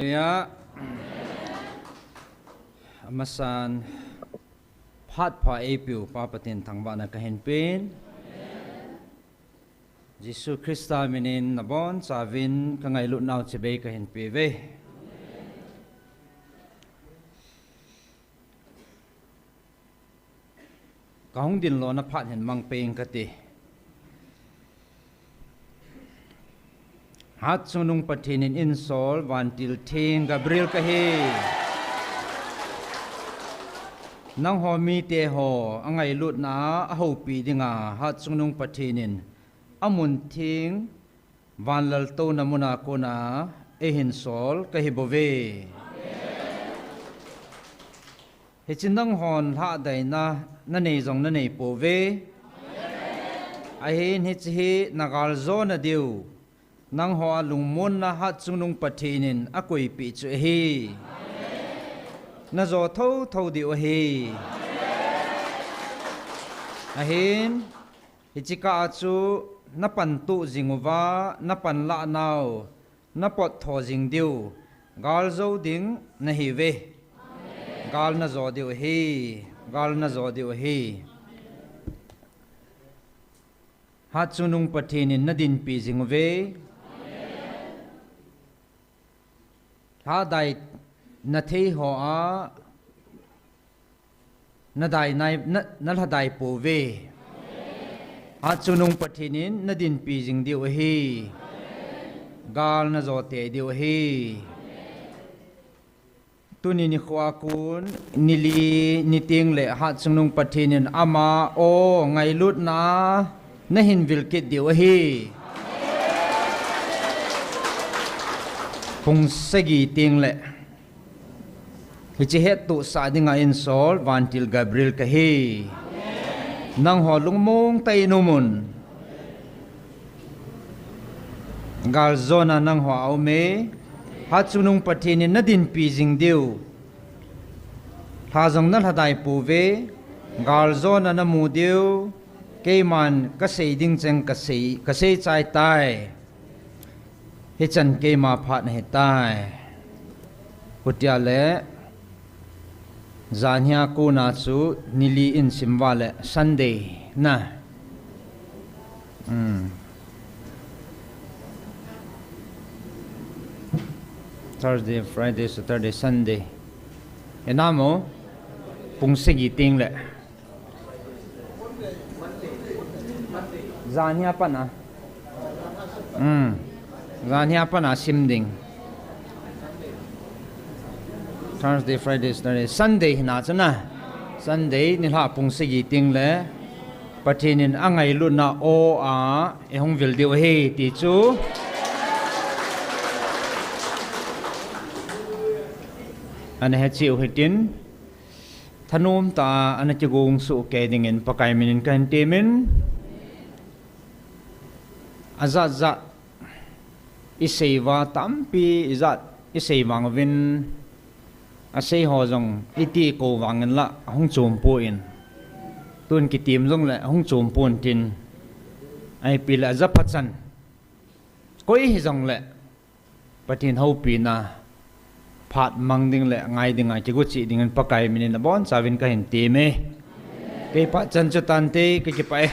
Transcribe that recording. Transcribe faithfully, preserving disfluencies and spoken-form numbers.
Hallelujah. Amasan phat pha eipeu Pa Pathen thangvahna kahin pen. Jesu Christa minin nabonchauvin kangailutnau chibai kahin peuve. Kahung dinlona phat hin mang peng kati. Hatchungnung Pathen in einsol vantil theng Gabriel kahi. Nangho miteho angailutna a ahoupi dinga Hatchungnung Pathen in amun theng vanlaltouna muna kona eihin sol kahibouve. Hiche nanghon lhahdaina nanei jong naneipouve. Ahin hiche hi nagaljona diu, nangho a lungmonna Hatchungnung Pathen in akoipeh chu ahi. Najo thouthou diu ahi. Ahin hiche kah a chu napantuh jinguva, napanlahnau napottho jing diu, galjou ding nahiuve. Gal najo diu ahi. Gal najo diu ahi. Hatchungnung Pathen in nadinpi jinguve. Lhadai nathei hoa nadai nai, na, nalhadai pouve. Hatchungnung Pathen in nadinpi jing diu ahi. Gal najo tei diu ahi. Tuni nikhoa kon nili nitengle Hatchungnung Pathen in ama o ngailutna nahin vil kit diu ahi. Pung sagi tengle hiche hettohsah dinga einsol vantil Gabriel kahi. Nangho lungmong tah in umun. Galjona nangho a aume. Hatchungnung Pathen in nadinpi jing diu, lha jong nalhadai pouve. Galjona namu diu, keiman kasei ding cheng kasei, kasei chai tai. Hichan keima phat ahitai. Hutia le, janhia kona chu nili in simva le Sunday na. Thursday, Friday, Saturday, Sunday. Enamo, pung sagi tengle. Janhia pana. Janhia pana sim ding. Thursday, Friday, Saturday, Sunday hina chuna. Sunday nilhah pung sagi tengle Pathen in angailutna o a eihung vil diu ahi ti chu ana heche u hitin. Thanom tah a ana kigong soh kei dingin Pakai minin kahin temin. Ajat jat isei uva tampi ijat isei vang uvin, asei ho jong iti kou vangin la ahung chompon. Tun kitem jongle ahung chompon tin. Ahipi le ajapha chan koi hijongle Pathen houpina phat mang ding le ngai dinga kigochih dingin Pakai minin abonchauvin kahin teme. Kei phat chan chu tante, kakipah e.